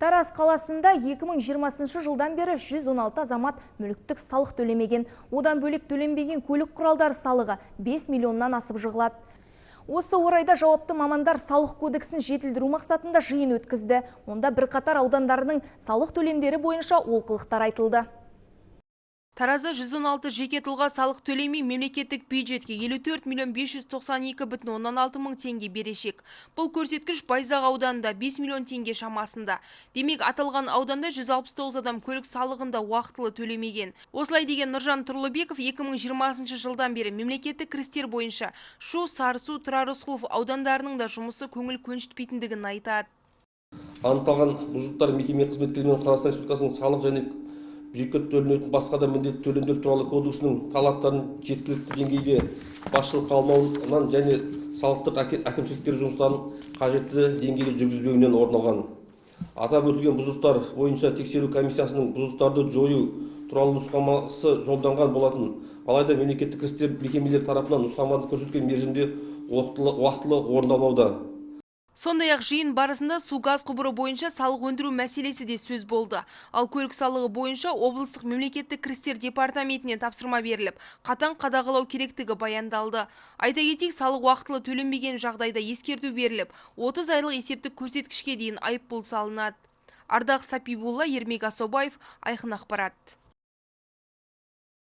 Тараз қаласында 2020 жылдан бері 116 азамат мүліктік салық төлемеген. Одан бөлек төленбеген көлік құралдары салығы 5 миллионнан асып жығылады. Осы орайда жауапты мамандар салық кодексін жетілдіру мақсатында жиын өткізді. Онда бірқатар аудандарының салық төлемдері бойынша олқылықтар айтылды. Таразда 116 жеке тұлға салық төлемей, мемлекеттік бюджетке 54 миллион 592,6 мың теңге берешек. Бұл көрсеткіш Байзақ ауданында 5 миллион теңге шамасында. Демек, аталған ауданда 169 адам көлік салығын да уақытылы төлемеген. Осылай деген Нұржан Тұрлыбеков 2020 жылдан бері мемлекеттік кірістер бойынша Шу, Сарысу, Тұрар Рысқұлов аудандарының да жұмысы көңіл көншітпейтіндігін айтады. Анықталған бұзушылықтар мекеме қызметкерлерімен Қазақстан Республикасының салық және бюджетке төленетін басқа да міндетті төлемдер туралы кодексінің талаптарын жеткілікті деңгейде басшылыққа алмауынан және салықтық әкімшіліктер жұмыстарын қажетті деңгейде жүргізбеуінен орын алған. Атап өтілген бұзушылықтар бойынша тексеру комиссиясының бұзушылықтарды жою туралы нұсқамасы жолданған болатын. Алайда мемлекеттік кірістер мекемелері тарапынан нұсқаманы көрсетілген мерзімде уақытылы орындалмауда. Сондай-ақ жиын барысында су, газ құбыры бойынша салық өндіру мәселесі де сөз болды. Ал көлік салығы бойынша облыстық мемлекеттік кірістер департаментіне тапсырма беріліп, қатаң қадағалау керектігі баяндалды. Айта кетейік, салық уақытылы төленбеген жағдайда ескерту беріліп, 30 айлық есептік көрсеткішке дейін айыппұл салынады. Ардақ Сапибулла, Ермек Асобаев, Айқын Ақпарат.